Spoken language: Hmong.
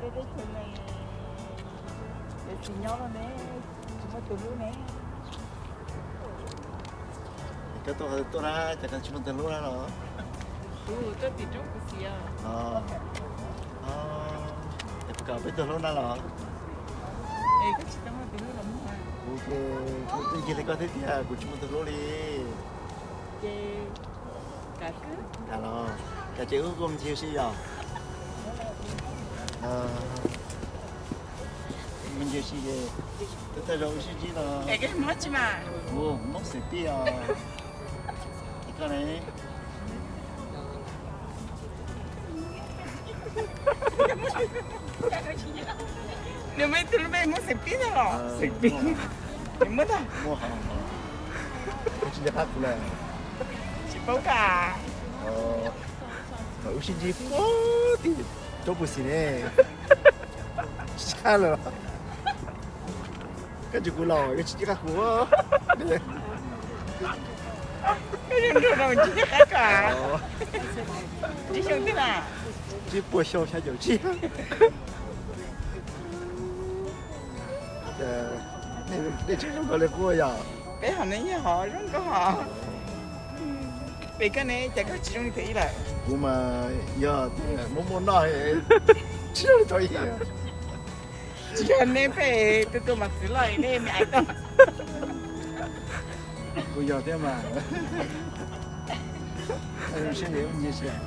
Teb chaws no, tsis nyob lawm ne, tsis muaj tus hlub ne. Koj tuaj qhov twg tuaj na, cas koj tsis muaj tus hlub na los? Kuv tuaj tim roob kuv xiv. Es puas kam peb tus hlub na los? Es koj tsis tau muaj tus hlub los muaj. Kuv ces kuv twb ncig li koj thiab tiag, kuv tsis muaj tus hlub li. Ces kam los, kam ces wb kuj ncig si yom. Mus ncig si es, thawj zaug wb sib ntsib no. Es koj Hmoob tsi mas? Kuv Hmoob Xeem Pij os. Es koj ne? Nws muaj ib tug lub npe Hmoob Xeem Pij ntag los? Xeem Pij. Nws muaj ntag. Muaj hos. Koj tsis nco qab kuv lawm. Tsis paub koj. Thaum wb sib ntsib puag tim roob Pus Xis ne. Tsis nco qab lawm. Koj ntsib kuv los koj tsis nco qab kuv. Koj zoo nraug no tsis nco qab koj. Ntsib xyoo twg na? Ntsib puag xyoo xya caum tsib. Nej tseem zoo nkaus li kuv yom? Peb hom ne yog hom zoo nkauj hos. Pem koj ne cas koj tsis zoo li thaum ub lawm? Kuv mas yog tias muaj muaj noj tsis zoo li thaum ub. Tsis yog nej peb tus tus mas txwv loj nej me ais tau. Kuv yog thiab mas. Sib nyiam ua nyias siab.